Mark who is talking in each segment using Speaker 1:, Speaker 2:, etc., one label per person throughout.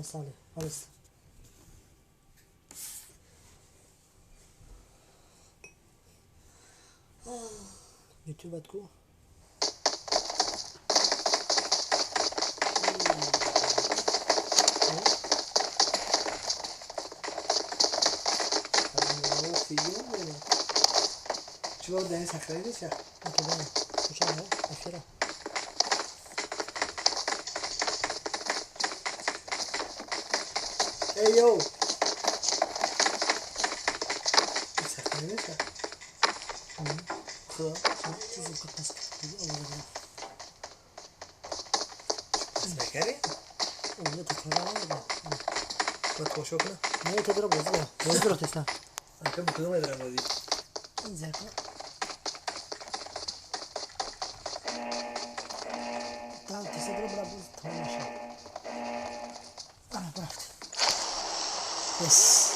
Speaker 1: Sale, alles. YouTube at go.
Speaker 2: Hey yo!
Speaker 1: Yes.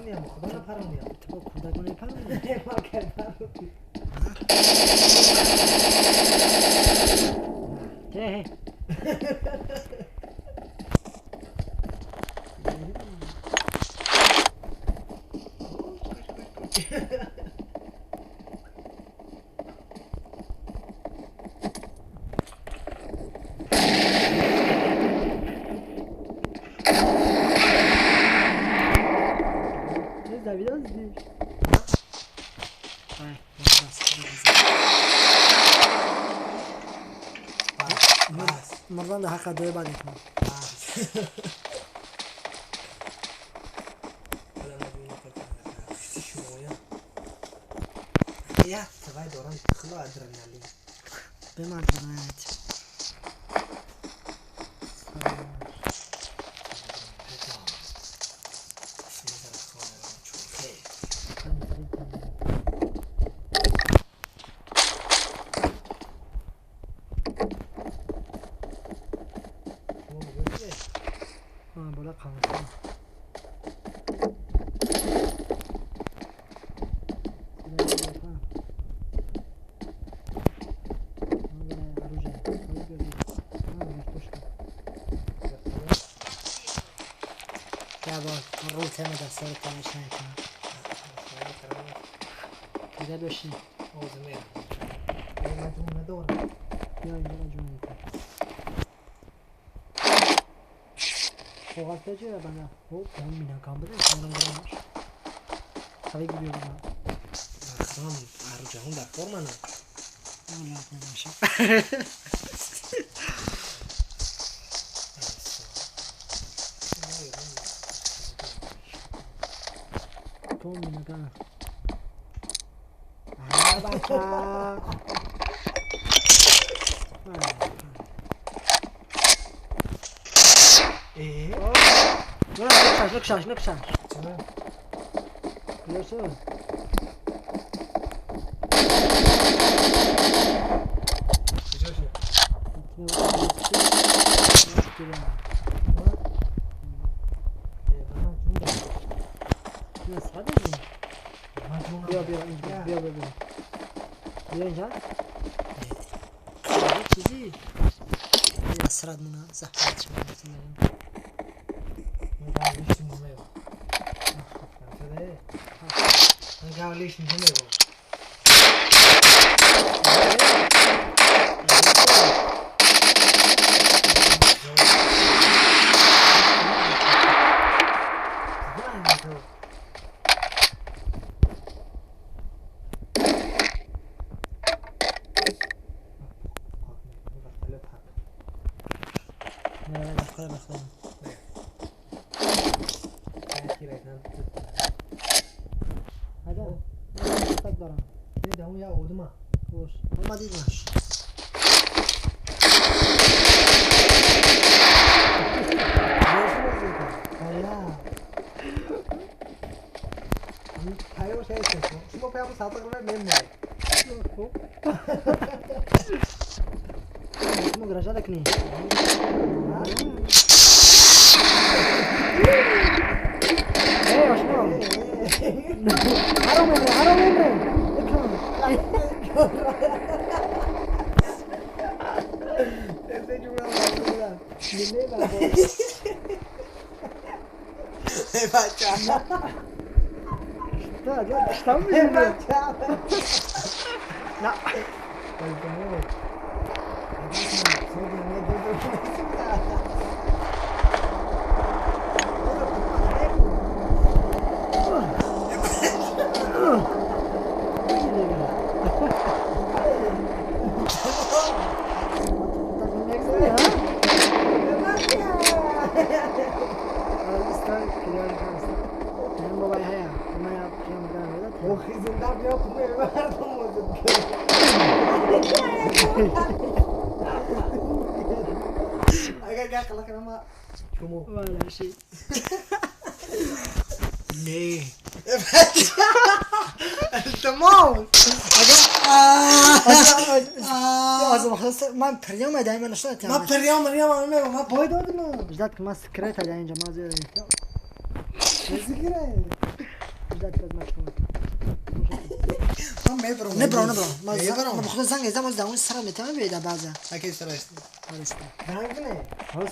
Speaker 2: Пароням, худо напароням.
Speaker 1: Ту бо кӯдак мепаронӣ?
Speaker 2: Ма кай паронӣ.
Speaker 1: Те. Мурдан ҳаққа дой бад мекунам.
Speaker 2: Як тавай дорам хело адреналин.
Speaker 1: Бема адреналин. رو تم دسته رو تمش نکنم. کجا بشین؟
Speaker 2: من جون ندارم.
Speaker 1: بیا اینجا من جون ندارم. فوقات چیه بنا؟ او ben mina kan بده کنم برامش. tabii gidiyor buna.
Speaker 2: Baksam arujahun da formana.
Speaker 1: Allah korusun. Tom mina kan. Baka. نکشاش نکشاش. Biliyorsun. بیا بیا اینجا بیا بیا بیا بیا اینجا چیزی اسراد مونه زحمت شما من پریام دائما نشنت
Speaker 2: ما پریام مريم ما باید دادم
Speaker 1: جدك ما سكرت على اینجا ما زي
Speaker 2: سكرت.
Speaker 1: дад баз мач кунам.
Speaker 2: Ман мебарам.
Speaker 1: Не бро.
Speaker 2: Мебарам.
Speaker 1: Ман бухуда занг зам аз даун сара метавонам биёда баъза.
Speaker 2: Аки сара аст.
Speaker 1: Ареста.
Speaker 2: Занг не.
Speaker 1: Ҳоз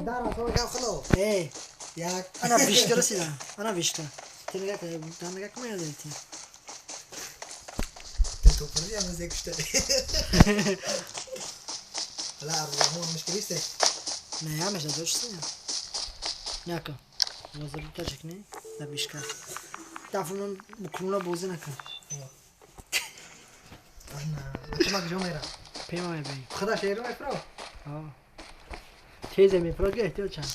Speaker 2: Дар асо гап хило.
Speaker 1: Э,
Speaker 2: Як.
Speaker 1: ана вишта расида. Ана вишта. Ти нигоҳ кун, та нигоҳ кун ёд ти.
Speaker 2: Ту пурди ам зек шта. Ла арзаҳо мушкилисте.
Speaker 1: Не, ҳамеша доштӣ. Няка. Возер тачек не? Да вишка. Дафнон букруна бозӣ накун.
Speaker 2: Ана, чима куҷо мерам?
Speaker 1: Пема мебинӣ.
Speaker 2: Худа шеъру мефро?
Speaker 1: А. Тезе мефро ки эҳтиёт чанд.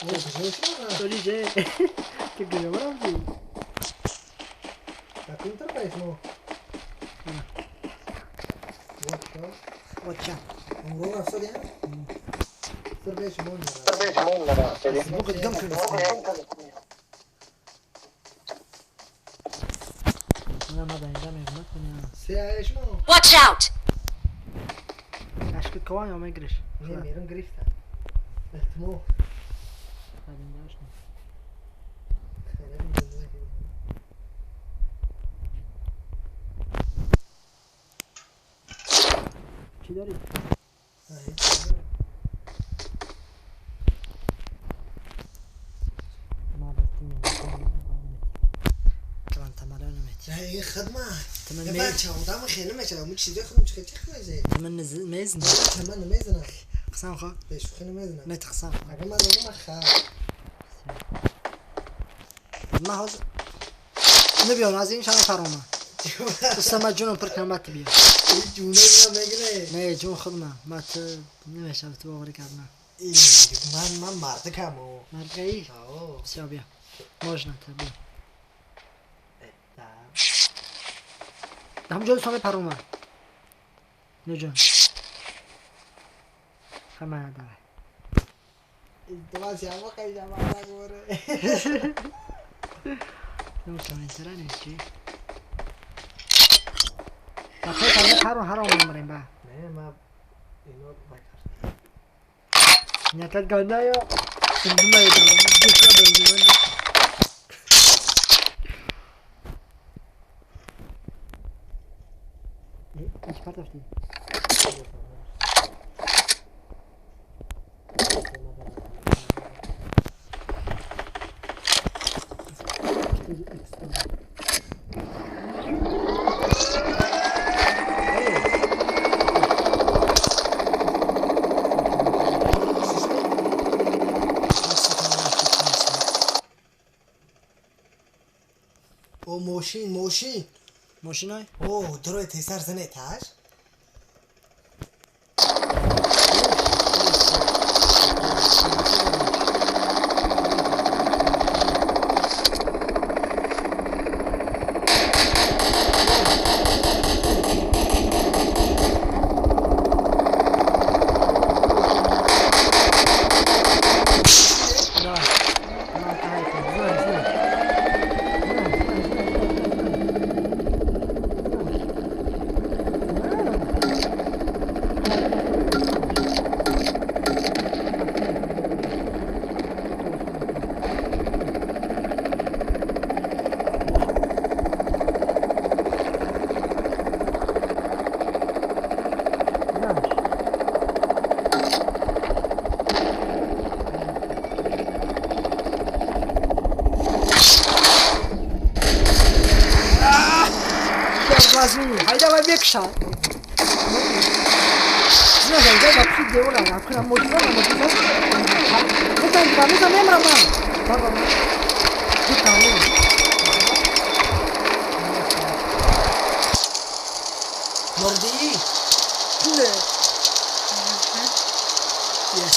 Speaker 2: О, куҷо шумо?
Speaker 1: Толи же. Ти куҷо рафтӣ?
Speaker 2: Дар кадом тараф шумо?
Speaker 1: Ана.
Speaker 2: Вот шо.
Speaker 1: Отча.
Speaker 2: Умро рафтодем? Сир шумо мерам.
Speaker 1: Звук гам кун. Мана ма да инҷа меҳнат кунем.
Speaker 2: Се ай шумо?
Speaker 3: Watch out!
Speaker 1: Ашки кован ё мегириш?
Speaker 2: Не, мерам гирифта. Эҳтимол.
Speaker 1: Баъд инҷа шумо. Чӣ дорӣ? Ма басти меҳнат. Калантамалё намети.
Speaker 2: Не, хидмат.
Speaker 1: Тиман
Speaker 2: Бача, одам хеле мешава. Му чизои худам чӣ чӣ мезе?
Speaker 1: Тиман мезна.
Speaker 2: Ман намезанам.
Speaker 1: Қасам хо?
Speaker 2: Бешӯхӣ намезанам.
Speaker 1: Не қасам.
Speaker 2: Агар ман задам, ман хар.
Speaker 1: Ма ҳозир набиён аз ин шана фарома. Уста ма ҷуном пир кунам, баъд биё.
Speaker 2: Ҷуне мега мегире.
Speaker 1: Не, ҷун худма. Ма ту намешава ту оғри кардна.
Speaker 2: Ман мардакам.
Speaker 1: Мардакаи?
Speaker 2: Ао.
Speaker 1: Всё, биё. Можно та биё. Ҳамҷо соме парома. Не ҷон. Хама давай.
Speaker 2: Илтимос, яма қайда мардак боре.
Speaker 1: Ну, комментара нест чи? Ба пай паро ҳаром мемарем ба.
Speaker 2: Не, ма ино бакар.
Speaker 1: Нятат ганда ё. Дума ё. Дука беру. Ҳеч партофтӣ?
Speaker 2: О, мошин, мошин.
Speaker 1: Мошинай?
Speaker 2: О, дурой тесар зане таш.
Speaker 1: Давай. Давай, давай, давай, давай. Хайда бекша. Зина инҷа ба пушти девора акна мошина мошина. Мезан ба мезан мемрам ман. Баба. Дутану.
Speaker 2: Мурдӣ?
Speaker 1: Не. Yes.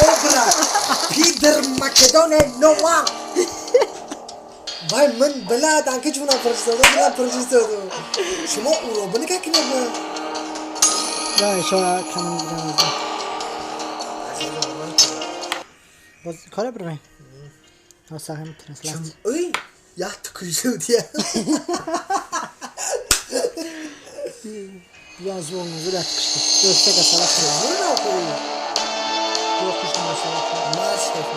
Speaker 2: Обра! Пидър Македония нова! Вай, ман била данки чуна фиристодам, била фиристодам. Шумо уробини как кинед?
Speaker 1: Да, шо камон гирам. Боз кора бирвем. Ҳа, трансляция.
Speaker 2: Ой, я тукушудия.
Speaker 1: Я звон зря тукушти. Ёстага салат. Yok kuştum salak.
Speaker 2: Маш шеф.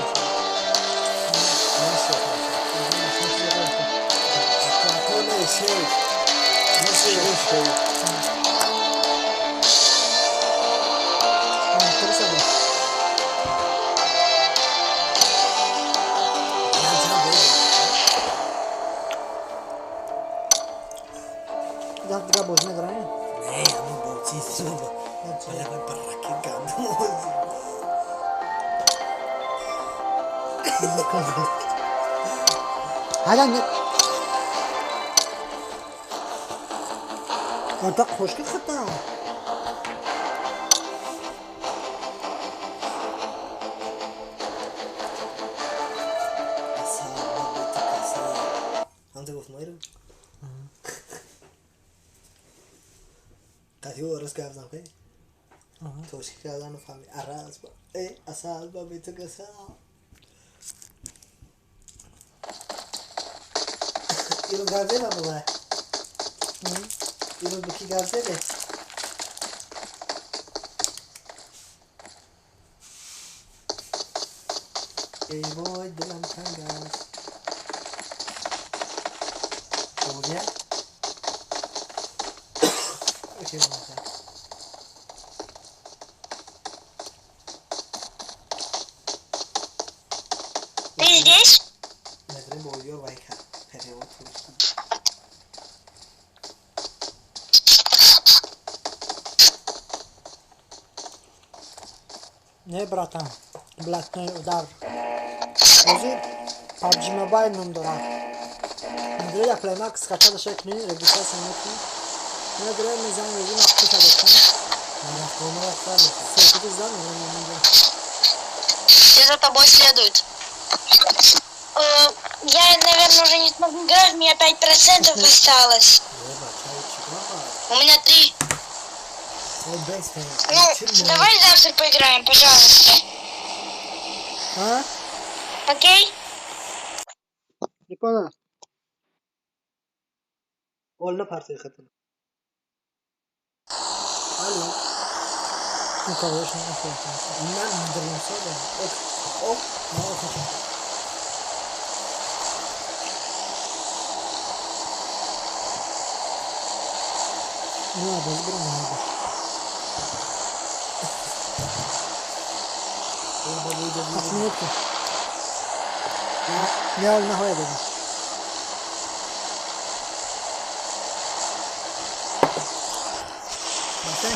Speaker 1: Дага боз медорам?
Speaker 2: Не, ами бози суба. Валя бараки гандоз.
Speaker 1: Ҳада не. Антақ хошки хата.
Speaker 2: Haben Sie auf Meure? قضیه درست کردم که توشی کردن و فهمی عرض با ای اصل با بیتو کسا ایرو گرده با بابا ایرو بکی گرده به ای وای دلم تنگ است بابا اوکی بابا
Speaker 3: Ты здесь?
Speaker 2: نداریم با یار وای کرد پریوات
Speaker 1: Не, братан, блатной удар. Бози PUBG Mobile ном дорад. Медре я Play Max скачать шекни, регистрация мекни. Медре мезан режим куша докан. Серфити здан мега.
Speaker 3: Все за тобой следуют. Я, наверное, уже не смогу играть, у меня 5% осталось. У меня 3. Ну, давай завтра поиграем, пожалуйста.
Speaker 1: А?
Speaker 3: Окей?
Speaker 1: Не понял.
Speaker 2: Олна парсы хатın. Alo.
Speaker 1: Ну, конечно, не понял.
Speaker 2: من مدرم سادم. Ok. Ok.
Speaker 1: Ну, окей. Ну, боз бирам надо. Ҳафт минутка. Не, наҳоя додам. Басте?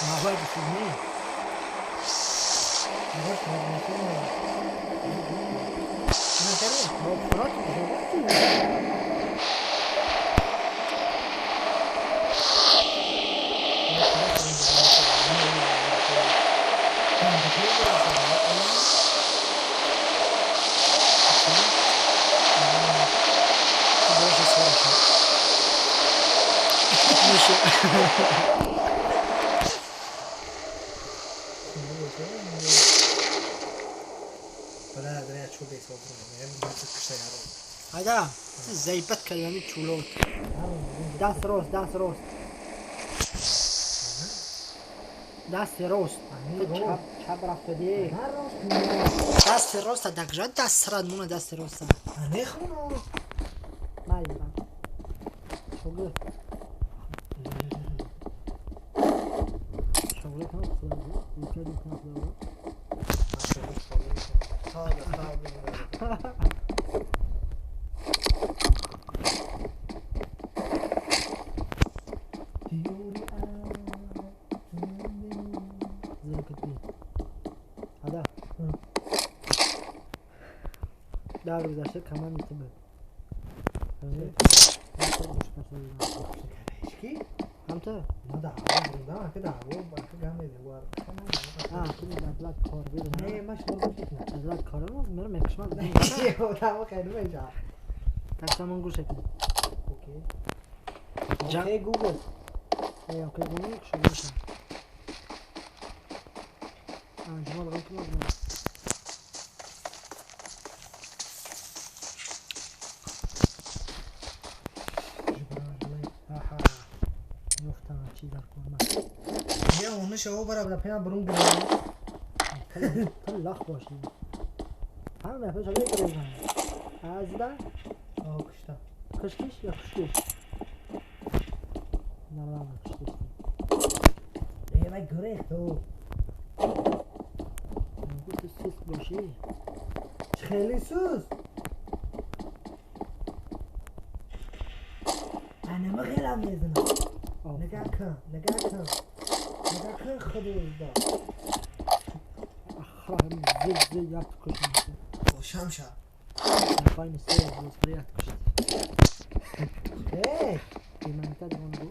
Speaker 1: Наҳоя бисудни. Айда, заебать калями чулот. Даст рост, даст рост. Даст рост. Чап рафтади. Даст рост, дагжа даст рад муна даст рост.
Speaker 2: Нехуно.
Speaker 1: Майба. Шогы. Шогы там хлабу. Учади там хлабу. Дар гузашта камар митибад. Ҳамта? Таксамон гӯш кун.
Speaker 2: Окей, Google.
Speaker 1: Окей, Google, шумо.
Speaker 2: شو برا بلا پیام برون برون
Speaker 1: تلخ باشی هم نفس شده گریزن از دا
Speaker 2: آه کشتا
Speaker 1: کشکش یا کشکش نه نه کشکش
Speaker 2: ای من گریخت تو
Speaker 1: تو سوس باشی
Speaker 2: خیلی سوس انا ما خیلی هم میزنم نگاه کن نگاه کن نگاه کن خودی دا
Speaker 1: اخرهم زل زل یاد کشم
Speaker 2: شمشا
Speaker 1: پایین سه روز یاد کشت
Speaker 2: ای
Speaker 1: ایمان تا دونگو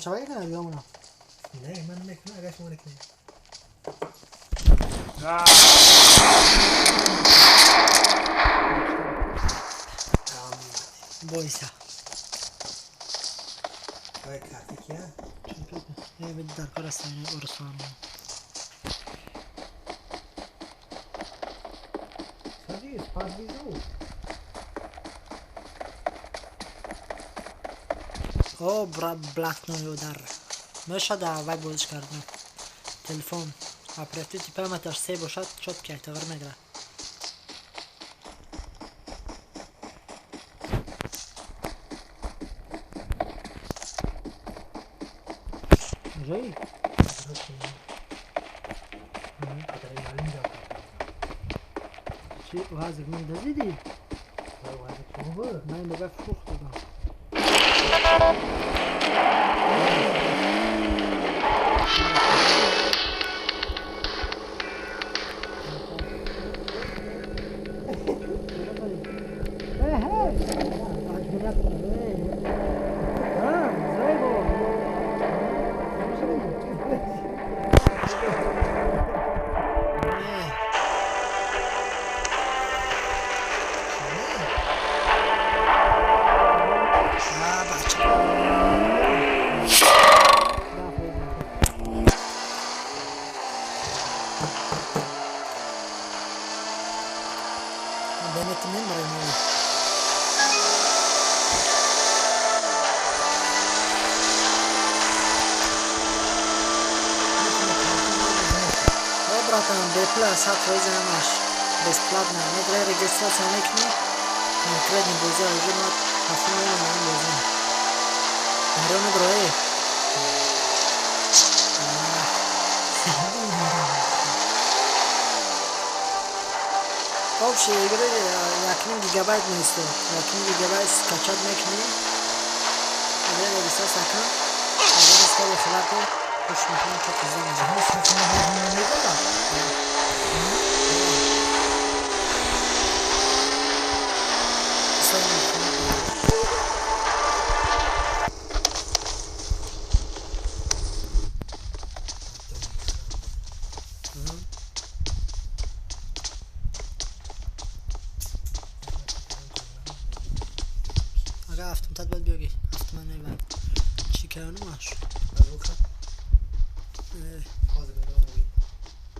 Speaker 1: شبکه کنه بیام اونا
Speaker 2: نه من نمیکنم اگه شما نکنید
Speaker 1: بويسا
Speaker 2: وای کارتی کیه؟
Speaker 1: نه به در کار است این اورسان
Speaker 2: سادیس پاس بیزو
Speaker 1: او блатной удар. Мешад аввал бозиш кардем. Телефон. Оперативный памяташ се бошад, чётко тағйир мегирад. Жой? Чи вазик мен дазиди? Ман ба фурӯхт додам. Бепла сад фоиза намаш бесплатно медре регистрация мекунӣ конкретни бозӣ уже ма ҳафта меомадам бозӣ дарё медроe. Общий игры 1 гигабайт меистод, 1 гигабайт скачать мекунӣ, медре регистрация кун, агар хабар кун, хуш мекунам чо қизда мезанам. Ага, автомат бояд биёги. Автомат небад. Чӣ кардам аш?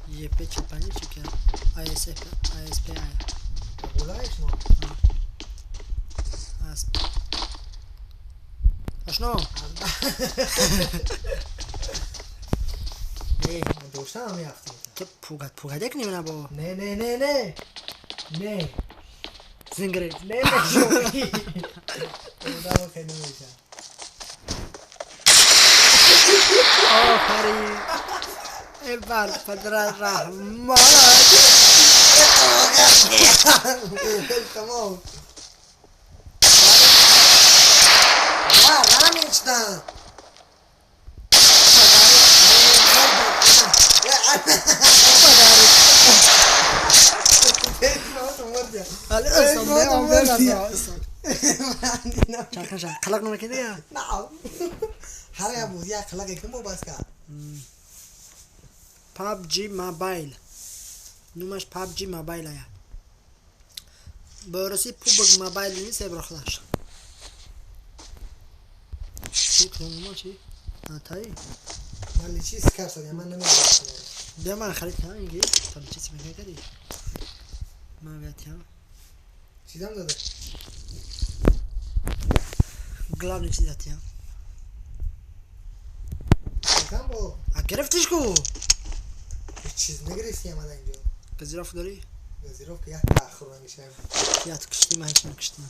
Speaker 1: ЕП 45 чӣ кард? АСП, АСП.
Speaker 2: Гулаеш но?
Speaker 1: АСП. Ошно?
Speaker 2: Не, доштам меафтам.
Speaker 1: Ту пугат пугадек немена бо?
Speaker 2: Не, не, не, не. Не.
Speaker 1: Зингре.
Speaker 2: Не, не, шӯхӣ. Одамо хеле меша.
Speaker 1: Офарин. Эй бар падра раҳмат.
Speaker 2: Тамом. Ва, рамечта.
Speaker 1: Чакаша қалақ намекунӣ я?
Speaker 2: На. Ҳар як бозӣ як қалақ кун бо бас ка.
Speaker 1: PUBG Mobile. Номаш PUBG Mobile ая. Ба русӣ PUBG Mobile нест ебро худаш. Чӣ кунам чӣ? Атай.
Speaker 2: Ман личи скарсад, ман намедонам.
Speaker 1: Бия ман харид кунам инги. То личи чӣ мекардӣ? Ман биятям.
Speaker 2: Чизам дада?
Speaker 1: Главный чиз атям.
Speaker 2: Кам бо?
Speaker 1: А гирифтиш ку?
Speaker 2: Ҳеҷ чиз нагирифтиям ада инҷо.
Speaker 1: Газировка дорӣ?
Speaker 2: Газировка як таахур мешавам.
Speaker 1: Я ту киштӣ, ман ҳеҷ накиштам.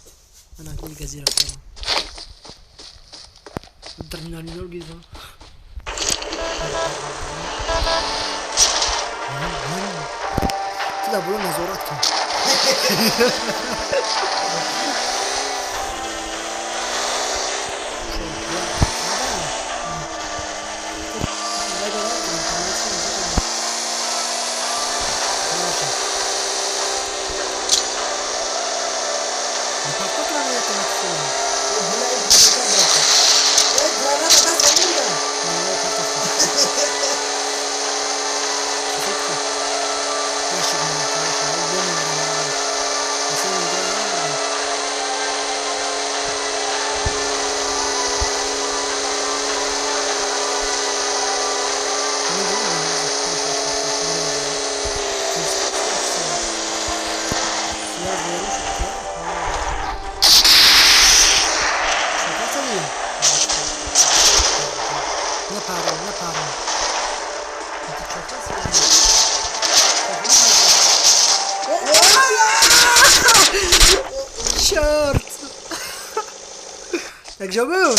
Speaker 1: Ман акли газировка дорам. Терминал гизам. Ту дар боло назорат кун. Черт! Так же был?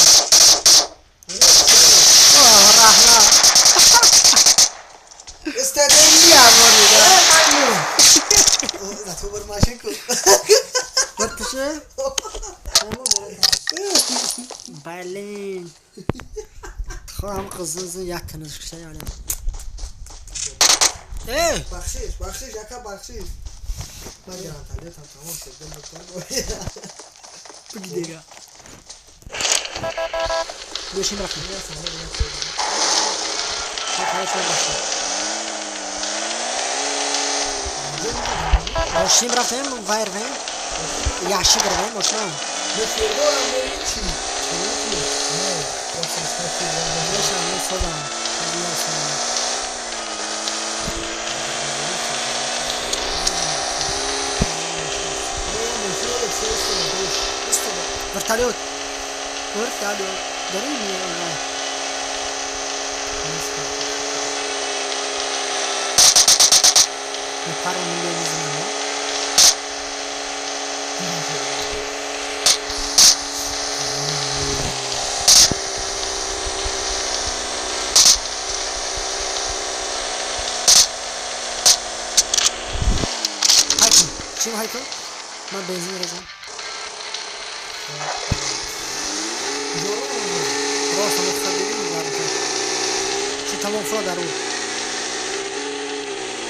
Speaker 1: О, рахма! Блин! Хам қизинgizni yaqinini chiqishadi. Ey!
Speaker 2: Бахшиш, бахшиш, ака бахшиш. Ман гранталетам тамом шуд.
Speaker 1: Буги дига. Бешин рафтем. Мошин рафтем, вайр вем. Яшик равем, мошин. Вертолет. Вертолет. Дари мне уже. На пару миллионов знаю. Хайкон. Чем хайкон? Ма бензин резам. Просто мухабирим. Чи тамом фро дару.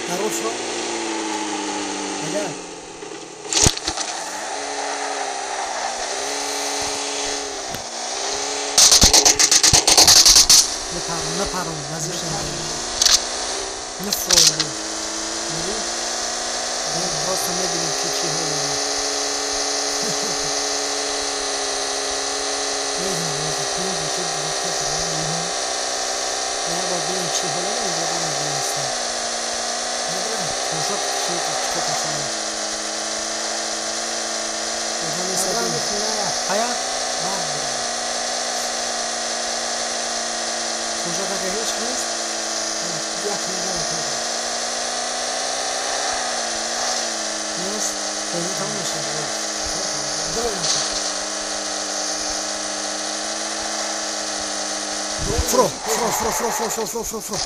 Speaker 1: Дару фро. Ага. Напаром, назвишь. Не фро. Просто медленно чуть-чуть. Фро, фро, фро, фро, фро, фро, фро, фро, фро.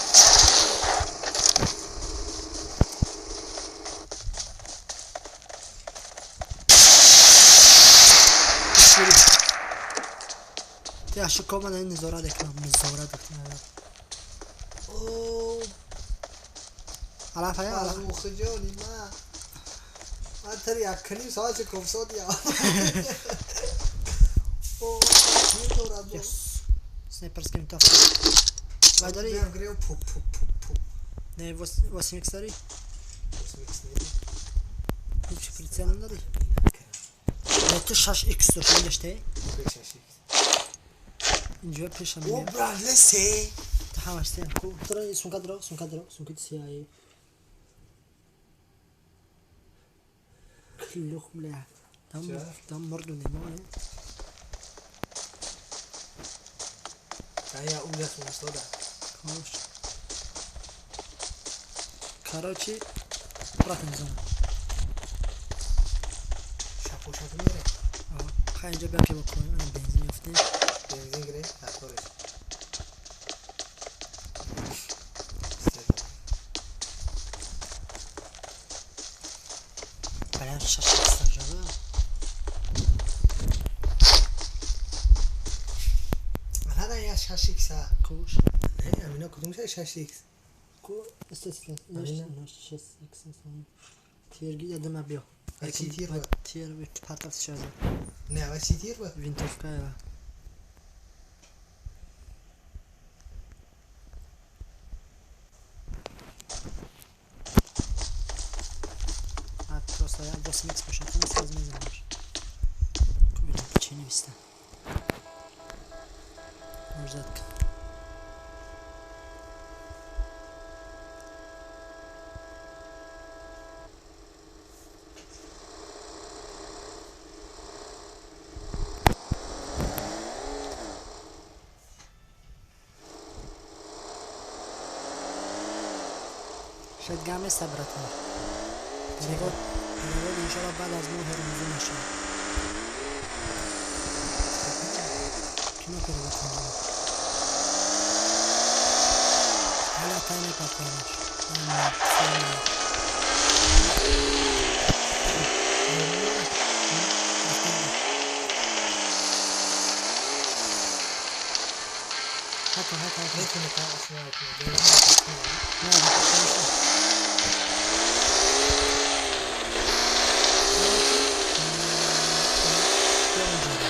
Speaker 1: Ти ашико мана низора декна, низора декна. О. Ала фая, ала.
Speaker 2: Охҷони ма. Атар яккани соати кофсод я.
Speaker 1: Yes. Снайперский винтовка. Вайдари?
Speaker 2: Пу пу пу пу.
Speaker 1: Не, 8х дари?
Speaker 2: 8х не.
Speaker 1: Ҳеч прицел надори? Не, ту 6х дошт, доште?
Speaker 2: 6х.
Speaker 1: Инҷо пеша
Speaker 2: О,
Speaker 1: меояд.
Speaker 2: брат, се.
Speaker 1: Ту ҳамаш се. Ку, тура сумка дро, сумка дро, сумка сияи. Клюх, бля. Там,
Speaker 2: Ча?
Speaker 1: там морду нема, не?
Speaker 2: Я ужас умстода.
Speaker 1: Хорош. Короче, братан зона.
Speaker 2: Шапу шапу мере.
Speaker 1: Хай инҷо биям ки бикунем, ана бензин ёфтем.
Speaker 2: Бензин гире, такореш.
Speaker 1: Бля, 6х жава.
Speaker 2: Ана я 6х.
Speaker 1: Куш.
Speaker 2: Не, амина кудум 6х.
Speaker 1: Ку, естественно,
Speaker 2: Амина?
Speaker 1: 6х. Тирги ядама биё.
Speaker 2: А чи тир ба?
Speaker 1: Тир патав шаза.
Speaker 2: Не, а чи тир ба?
Speaker 1: Винтовка ева. А просто я 8х бошад, ана сразу мезанаш. Кубирам, чи невиста. Мурзатка. Шояд гам неста, братан. Перевод, перевод иншалло баъд аз моҳи Рамазон мешавад. Кино перевод кунам. Ҳала тай мепартоямаш. Ҳата, ҳата, ҳата.
Speaker 2: Метуни та асна кунӣ. Бензин кунӣ.
Speaker 1: Не, конечно. Короче, бیا اونجا.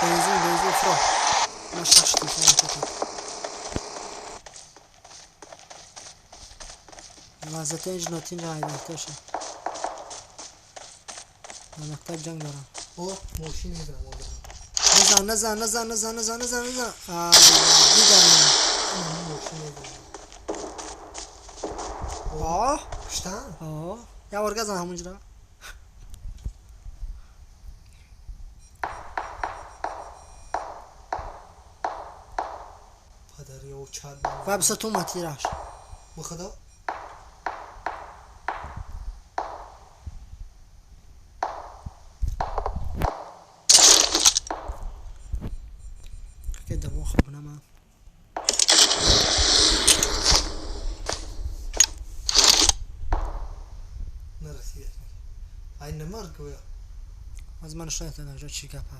Speaker 1: Бензин, бензин, фро. Ма шаш телефон кардам. Лаззатин ҷинотин ҷа ҳайдартоша. Дар мактаб ҷанг дорам.
Speaker 2: О, мошин мезанам, озам.
Speaker 1: Назан, назан, назан, назан, назан, назан, назан. Ай, дидам.
Speaker 2: Мошин мезанам.
Speaker 1: О,
Speaker 2: Куштан?
Speaker 1: О, я оргазм ҳамунҷра.
Speaker 2: Падари очад.
Speaker 1: Ва бисо ту матираш.
Speaker 2: Ба худо?
Speaker 1: Ки дамо хобнама.
Speaker 2: Нарасидаш. Ай намард гӯя.
Speaker 1: Аз ман нишон додам ҷо чӣ гапа.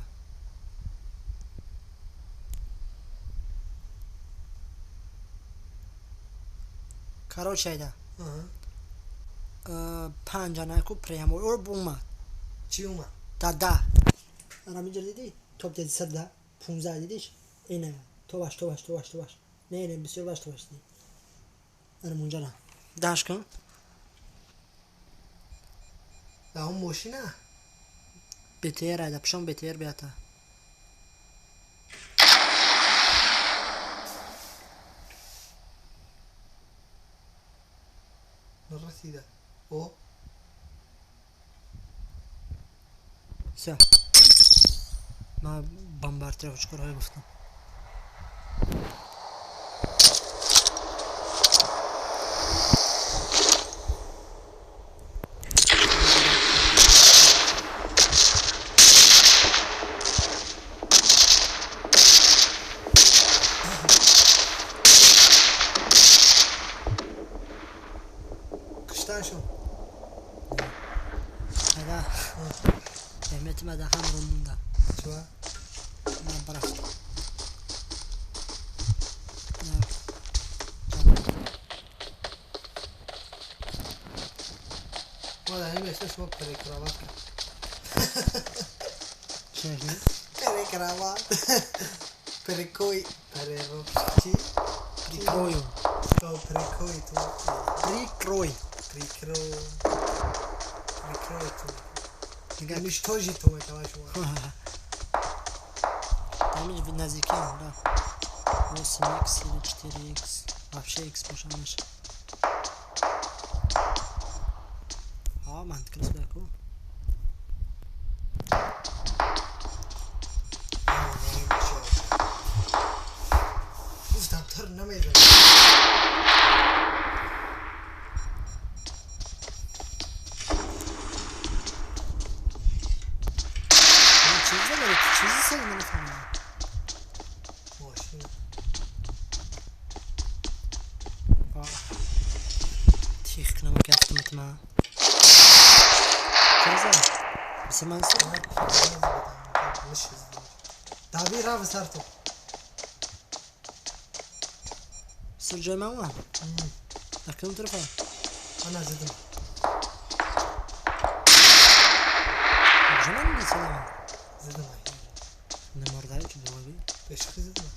Speaker 1: Короче, айда.
Speaker 2: Аҳа.
Speaker 1: Панҷанаку прямо ор омад.
Speaker 2: Чӣ омад?
Speaker 1: Дада. Ана инҷа дидӣ? Топ деди сирда. 15 дидиш? Ина. Тобаш, тобаш, тобаш, тобаш. Не, не, бисёр баш тобаш дидӣ. Ана мунҷара. Даш кун.
Speaker 2: Да он мошина?
Speaker 1: БТР айда, пишон БТР бията.
Speaker 2: Нарасида. О.
Speaker 1: Всё. Ма бомбардировщикҳоро гуфтам.
Speaker 2: Киштан шуд.
Speaker 1: Айда. Эметима да ҳамро мунда.
Speaker 2: Чува?
Speaker 1: Ман барафт.
Speaker 2: Ма дар ин места шумо перекроват кард.
Speaker 1: Чӣ мекунӣ?
Speaker 2: Перекроват. Перекой. Переро. Чи?
Speaker 1: Прикрою.
Speaker 2: О, прикрой ту.
Speaker 1: Прикрой.
Speaker 2: Прикрой. Прикрой ту.
Speaker 1: Нигоҳ.
Speaker 2: Уничтожить ту метавон шумо.
Speaker 1: Там наздики, да. 8x или 4x. Вообще x боша меша. А, ман крис баку.
Speaker 2: Гуфтам тр намезанам.
Speaker 1: Чизе дорӣ? Чизи сари намефаҳмам.
Speaker 2: Мошина.
Speaker 1: Тих кунам ки автоматма. Чиза? Бисман са?
Speaker 2: Дави рав сар ту.
Speaker 1: Сар ҷои ман омад? Дар кадом тарафа?
Speaker 2: Ана зидам.
Speaker 1: Куҷо ман дидӣ салама?
Speaker 2: Зидам.
Speaker 1: Намордаи ки дурӯғӣ?
Speaker 2: Бешухӣ зидам.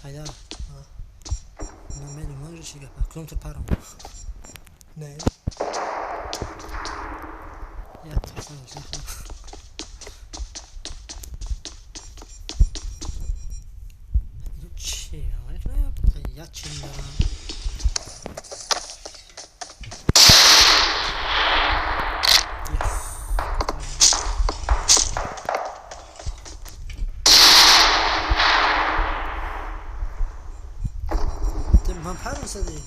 Speaker 1: Айда. Ман медонам чӣ гапа. Кадом ту парам?
Speaker 2: Не.
Speaker 1: Я тарсам. Чи? Я чи дорам? Yes. Ман парам задӣ.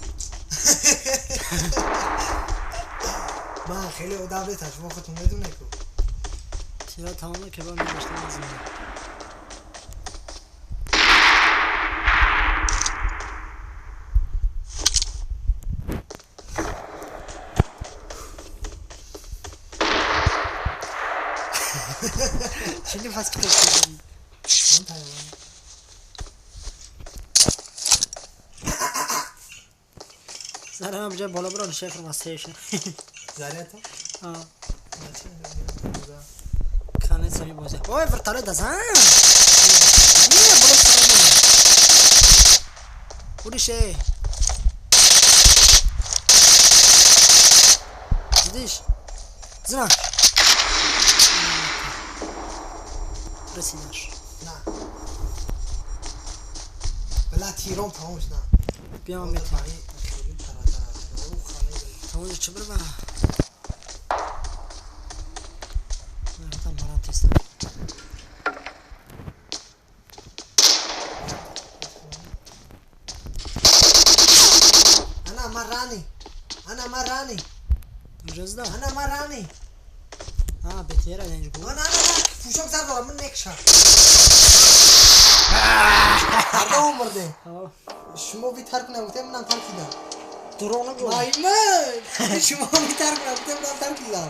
Speaker 2: Ман хеле одам бетар, шумо худтон медонед ку.
Speaker 1: Тира тамоме ки ба мегаштам аз ин. Чӣ нафас кашидӣ?
Speaker 2: Ман тайёрам.
Speaker 1: Сарам ҷа боло бирон шефр ма сеша.
Speaker 2: Зарята?
Speaker 1: А.
Speaker 2: Зачем?
Speaker 1: Конец ҳами бозӣ. Ой, вертолёт дазан! Не, боло сарам. Урише. Дидиш? Зина. Расидаш.
Speaker 2: На. Бала тиром тамом шуд, на.
Speaker 1: Биё метавон.
Speaker 2: Хеле таратар аст. О, хана
Speaker 1: Тамом чӣ бирва? Там барам теста.
Speaker 2: Ана марани. Ана марани.
Speaker 1: Ҷазда.
Speaker 2: Ана марани.
Speaker 1: А, бетера денҷ гу.
Speaker 2: Ана ана фушок зар дорам, ман мекушам. Ҳарда омурде. Шумо битарк нагуфтем, манам таркидам.
Speaker 1: Дурӯғ нагӯ.
Speaker 2: Маймун! Шумо битарк нагуфтем, манам таркидам.